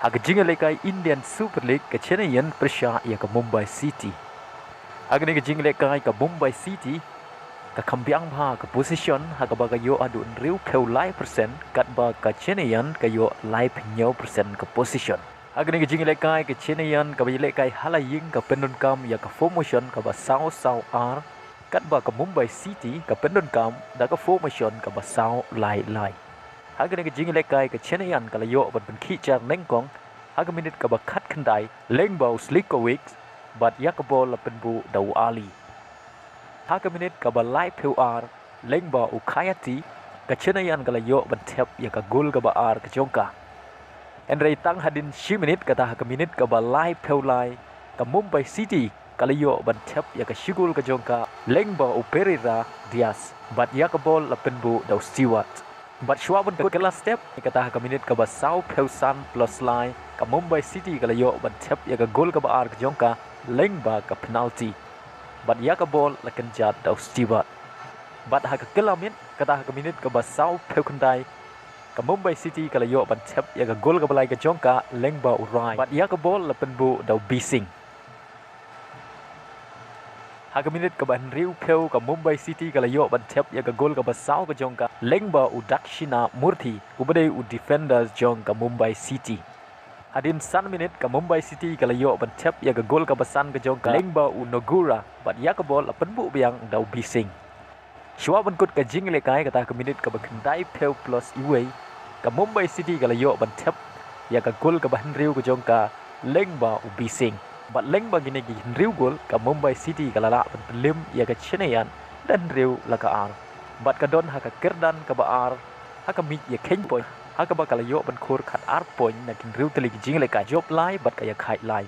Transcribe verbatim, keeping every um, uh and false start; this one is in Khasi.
Ha ka jingïalehkai Indian Super League, ka Chennaiyin pyrshah ïa ka Mumbai City. Ha kane ka jingïalehkai ka Mumbai City ka kham biang bha ka position ha kaba ka ïoh haduh hynriewphew lai percent, katba ka Chennaiyin ka ïoh laiphew hynñiew percent ka position. Ha kane ka jingïalehkai ka Chennaiyin kaba ïalehkai ha la ïing ka pyndonkam ïa ka formation kaba saw saw ar, katba ka Mumbai City ka pyndonkam da ka formation kaba saw lai lai. Ha kane ka jingïalehkai ka Chennaiyin ka la ïoh ban pynkhih jar nyngkong ha ka minit kaba khatkhyndai lyngba u Sligovic, bad ïa ka bol la pynbuh da u Ali. Ha ka minit kaba laiphew ar lyngba u Kayati, ka Chennaiyin ka la ïoh ban thep ïa ka gol kaba ar ka jong ka. Hynrei tang hadien shi minit, kata ha ka minit kaba laiphew lai, ka Mumbai City ka la ïoh ban thep ïa ka shigol ka jong ka lyngba u Pereira Diaz, bad ïa ka bol la pynbuh da u Stewart. Bad shuwa ban kut ka la step, kata ha ka minit kaba sawphew san plus lai, ka Mumbai City ka la ïoh ban thep ïa ka gol kaba ar ka jong ka lyngba ka penalty. Bad ïa ka bol la kynjat da u Stewart. Bad ha ka kylla miet, kata ha ka minit kaba sawphew khyndai, ka Mumbai City ka la ïoh ban thep ïa ka gol kaba lai ka jong ka lyngba u Rai. Bad ïa ka bol la pynbuh da u Bising. Ha ka minit kaba hynriewphew, ka Mumbai City ka la ïoh ban thep ïa ka gol kaba saw ka jong ka lyngba u Dakshinamurthy, uba dei u defender jong ka Mumbai City. Hadien san minit, ka Mumbai City ka la ïoh ban thep ïa ka gol kaba san ka jong ka lyngba u Nogura, bad ïa ka bol la pynbuh biang da u Bising. Shuwa ban kut ka jingïalehkai, kata ha ka minit kaba khyndaiphew plus iwei, ka Mumbai City ka la ïoh ban thep ïa ka gol kaba hynriew ka jong ka lyngba u Bising. Bad lyngba kine ki hynriew gol, ka Mumbai City ka la lah ban pynlem ïa ka Chennaiyin da hynriew la ka ar. Bad ka don ha ka kyrdan kaba ar ha ka miej ïakheiñ point, ha kaba ka la ïoh ban khur khatar point na ki hynriew tylli ki jingïalehkai, jop lai bad ka ïakhaid lai.